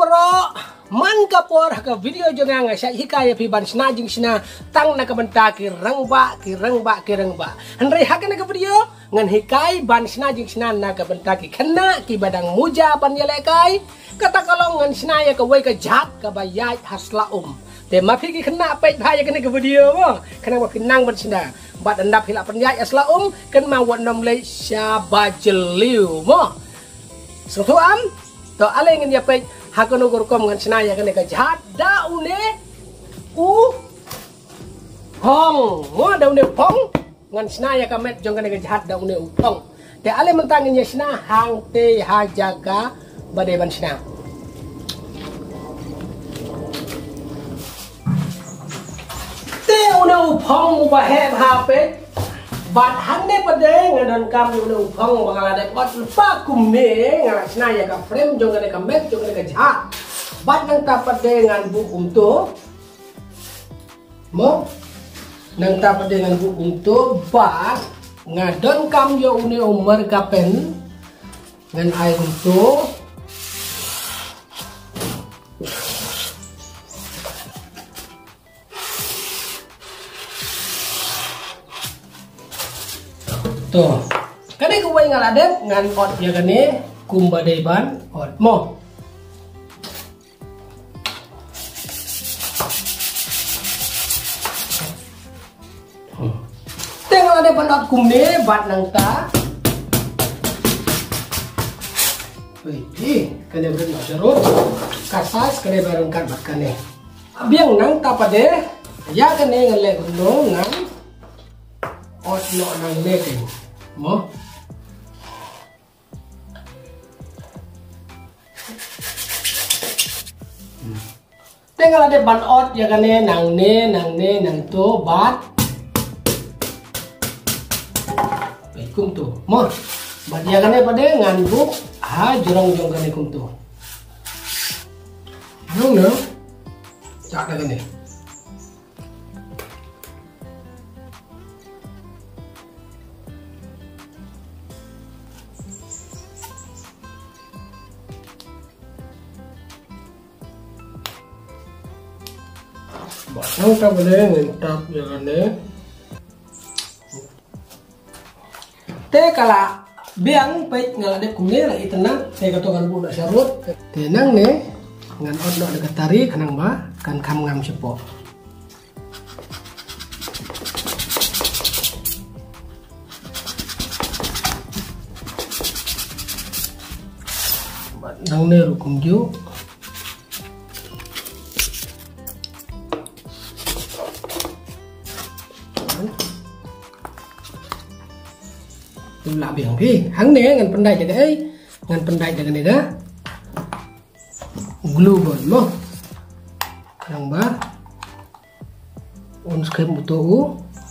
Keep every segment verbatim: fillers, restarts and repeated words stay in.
Para, man ka por ha ka video jong nga nga shah hikai ïa phi ban shna jingshna tang na ka bynta ki rangbah, ki rangbah, ki rangbah. Hynrei ha kane ka video ngan hikai ban shna jingshna na ka bynta ki khynnah kiba dang muja ban ïalehkai. Kata ka long ngan shna ïa kawei ka jhat kaba ïaid ha sla um. Te ma phi ki khynnah peit bha ïa kane ka video mo. Kane ma phi nang ban shna. Bad ynda phi la pynïaid ha sla um, kynmaw wat nym leit sha ba jylliew mo. Sngewthuh em? To ale ngin ïa peit ha kano ka rukom ngan shna ïa kane ka jhat da une u phong. Mo, da une u phong. Ngan shna ïa ka met jong kane ka jhat da une u phong. Te ale mynta ngin ïa shna hangtei ha jaka ba dei ban shna. Te une u phong uba heh bha peit. Bad hangne pat de nga donkam une u phong uba nga la dep ot lypa kumne, nga la shna ïa ka frame jong kane ka met jong kane ka jhat. Bad nangta pat de ngan buh kumto. Mo. Nangta pat de ngan buh kumto bad nga donkam ïa une u marker pen. Ngan ai kumto. To. Kane kawei nga la dep ngan ot ïa kane kumba dei ban ot mo. Te nga la dep ban ot kumne bad nangta. Hei, hei, kane ba rit noh sharud. Ka size kane ba ryngkat bad kane. Biang nangta pat de. Ïa kane ngan leh kumno ngan ot noh nangne te. Mo. Te nga la dep ban ot ïa kane nangne, nangne, nangto bad. Peit kumto. Mo. Bad ïa kane pat de ngan buh ha jrong jong kane kumto. Jrong ne. Chak da kane. Ba nangta pat de ngin tap ïa kane. Te ka la biang peit nga la dep kumne la itynnad te kato ngan buh noh sharud. Te nangne ngan ot noh da ka tari khnang ba kan kham ngam shapoh. Bad nangne ruh kumjuh. Te la biang phi. Hangne ngan pyndait da kaei? Ngan pyndait da kane ka glue gun mo. Khnang ba un skhem uto u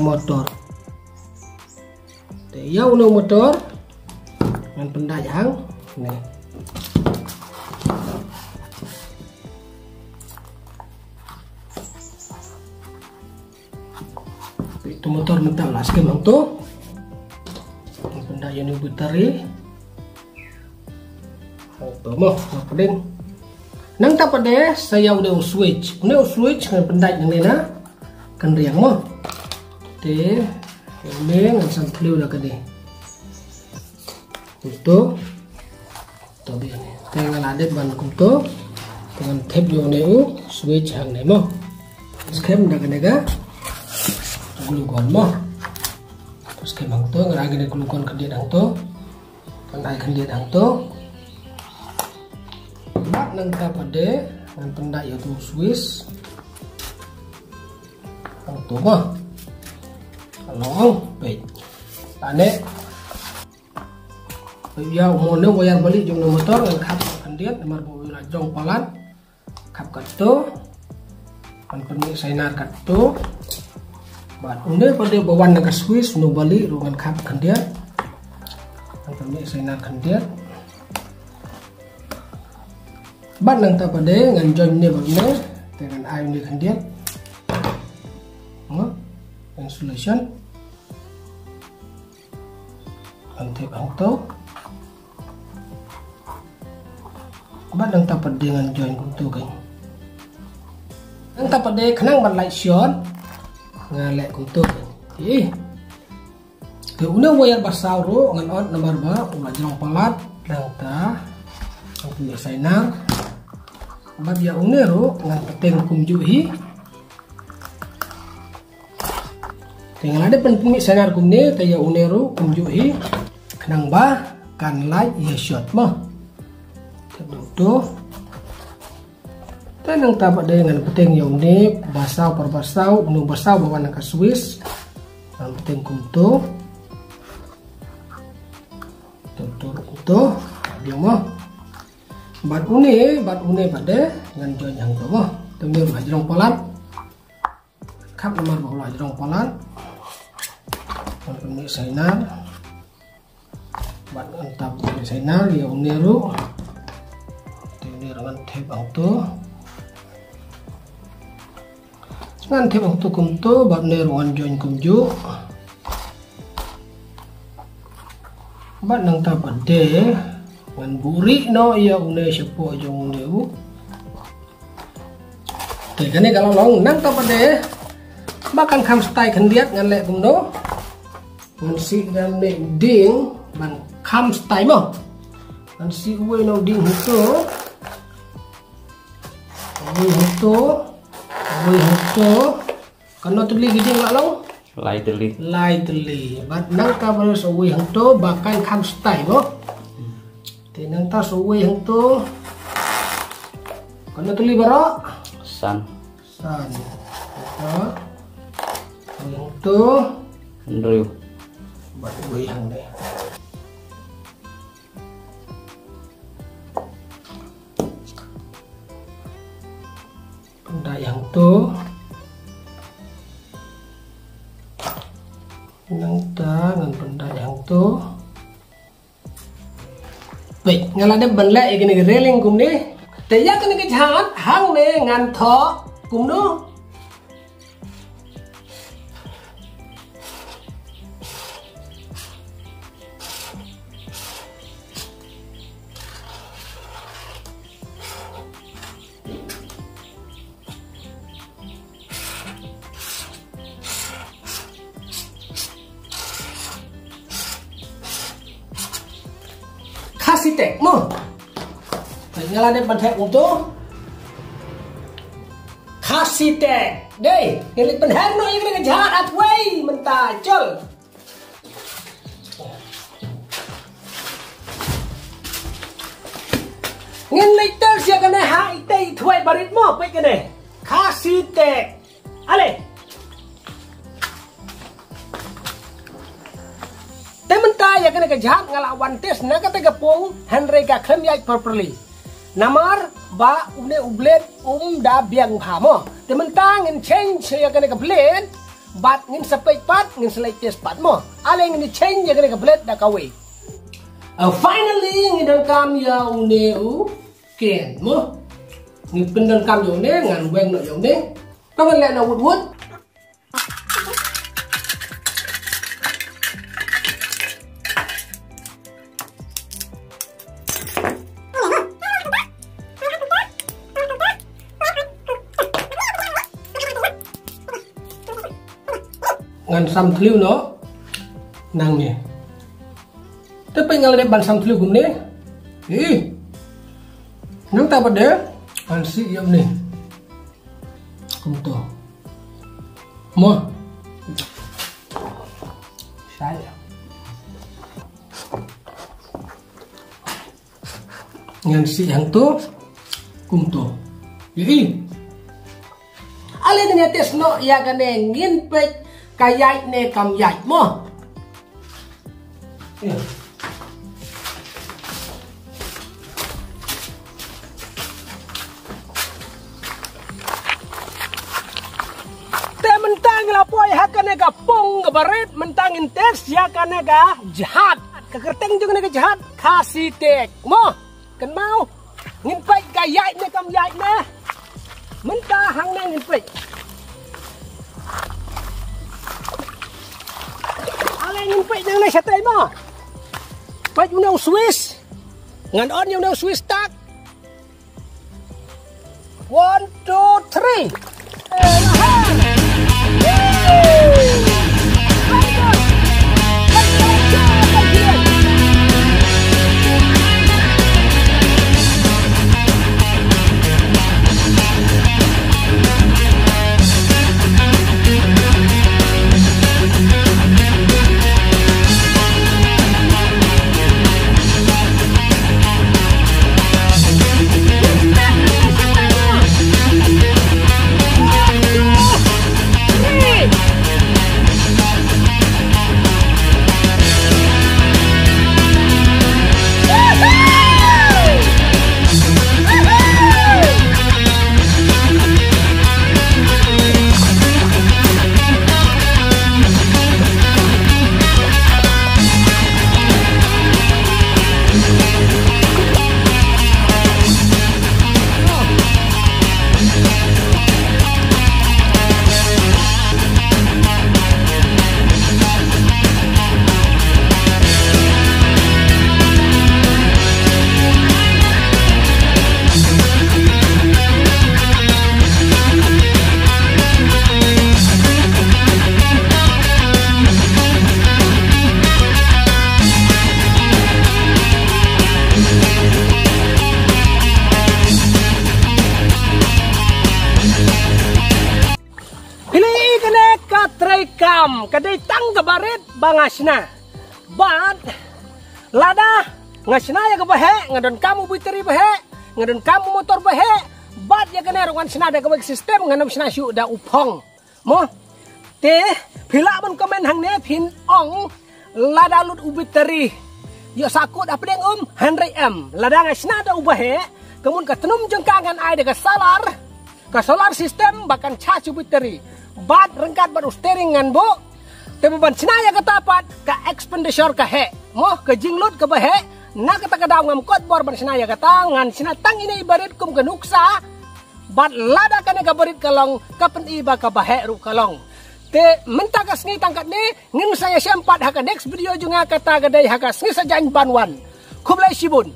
motor. Te ïa une u motor ngan pyndait hangne. Te uto u motor mynta la skhem hangto. Ngan pyndait ïa une u battery. Hangto mo, nga pdeng. Nangta pat de sa ïa une u switch. Une u switch ngan pyndait nangne na kynriang mo. Te une ngan san thliew da kane. Kumto. To biang ne. Te nga la dep ban kumto. Te ngan thep ïa une u switch hangne mo. Skhem da kane ka glue gun mo. Skhem hangto, ngan ai kane glue gun khyndiat hangto. Ngan ai khyndiat hangto. Bad nangta pat de ngan pyndait ïa uto u switch. Hangto mo. Ka long peit. Ane. Peit ïa u mo ne u wire bali jong une u motor ngan khap khyndiat namar ba u la jong palat. Khap katto. Ngan pynmih sainar katto. Bad une pat de ba wan na ka switch une u bali ruh ngan khap khyndiat. Ngan pynmih sainar khyndiat. Bad nangta pat de ngan join une bad une. Te ngan ai une khyndiat. Mo. Insulation. Ngan thep hangto. Bad nangta pat de ngan join kumto kein. Nangta pat de khnang ban lait shot nga leh kumto kein. Ih. Te une u wire ba saw ruh ngan ot namar ba u la jrong palat. Nangta ngan pynmih sainar. Bad ïa une ruh ngan pateng kumjuh hi. Te nga la dep pynmih sainar kumne, te ïa une ruh kumjuh hi. Khnang ba kan lait ïa shot mo. Te kumto. Te nangta pat de ngan pateng ïa une ba saw, par ba saw, une ba saw ba wan na ka Swiss. Ngan pateng kumto. Te kumto. Ïa mo. Bad une, bad une pat de ngan join hangto mo. Te une ruh la jrong palat. Khap namar ba u la jrong palat. Ngan pynmih sainar. Bad ngan tap pynmih sainar ïa une ruh. Te une ruh ngan thep hangto. Ngan thep hangto kumto bad une ruh ngan join kumjuh. Bad nangta pat de ngan buhrieh noh ïa une shapoh jong une u. Te kane ka la long, nangta pat de ba kan kham stai khyndiat ngan leh kumno. Ngan sih ngan leh ding ban kham stai mo. Ngan sih uwei noh ding hangto. Uwei hangto. Uwei hangto. Katno tylli ki ding la long? Lai tylli. Lai tylli. Bad nangta baroh sa uwei hangto ba kan kham stai mo. Te nangta sa uwei hangto. Katno tylli baroh? San. San. Nangta uwei hangto. Hynriew. Bad uwei hangne. Pyndait hangto. Nangta ngan pyndait hangto. Wei, nga la dep ban leh ïa kane ka railing kumne. Te ïa kane ka jhat hangne ngan thoh kumno. Khasi tek mo. Nga la dep ban thep uto. Khasi tek. Dei, ngi leit pynher noh ïa kane ka jhat ha kawei mynta, chol. Ngin leit test ïa kane ha itei i thwei barit mo, peit kane. Khasi tek. Ale. Te mynta ïa kane ka jhat nga la wan test na kata ka pung, hynrei ka khlem ïaid properly. Namar ba une u blade um da biang bha mo. Te mynta ngin change ïa kane ka blade, bad ngin sa peit pat, ngin sa leit test pat mo. Ale ngin change ïa kane ka blade da kawei. Uh, finally ngi donkam ïa une u ken mo. Ngi pyndonkam ïa une, ngan weng noh ïa une. Ka ngan leh na wut wut. Ngan sam thliew noh nangne. Te peit nga la dep ban sam thliew kumne. Ih. Nangta pat de ngan sih ïa une. Kumto. Mo. Sai. Ngan sih hangto. Kumto. Ïa i. Ale ngin ïa test noh ïa kane, ngin peit ka ïaid ne kam ïaid mo. Ïa. Te mynta ngi la poi ha kane ka pung kaba rit, mynta ngin test ïa kane ka jhat. Ka kyrteng jong kane ka jhat Khasi tek mo. Kynmaw, ngin peit ka ïaid ne kam ïaid ne. Mynta hangne ngin peit. Ale ngin peit nangne shatei mo. Peit une u Swiss. Ngan on ïa une u Swiss tak. One, two, three. Phi la ïohi kane ka treikam, ka dei tang kaba rit ba nga shna. Bad lada nga shna ïa kaba heh, nga donkam u battery ba heh, nga donkam u motor ba heh, bad ïa kane ruh ngan shna da kawei ka system, ngan ym shna shuh da u phong. Mo? Te phi lah ban comment hangne phin ong, lada lut u battery, ïoh sahkut hapdeng um? Hynrei em, lada nga shna da uba heh, ka mut ka tnum jong ka ngan ai da ka solar, ka solar system ba kan charge u battery. Bad ryngkat bad u steering ngan buh. Te ba ban shna ïa kata pat ka expenditure ka heh. Mo, ka jinglut kaba heh. Na kata ka daw ngam kot bor ban shna ïa kata, ngan shna tang ine i barit kum ka nuksa. Bad lada kane ka barit ka long, ka pyni ba kaba heh ruh ka long. Te mynta ka sngi tang katne, ngin sa ïashem pat ha ka next video jong nga, kata ka dei ha ka sngi Saitjaiñ ban wan. Khublei shibun.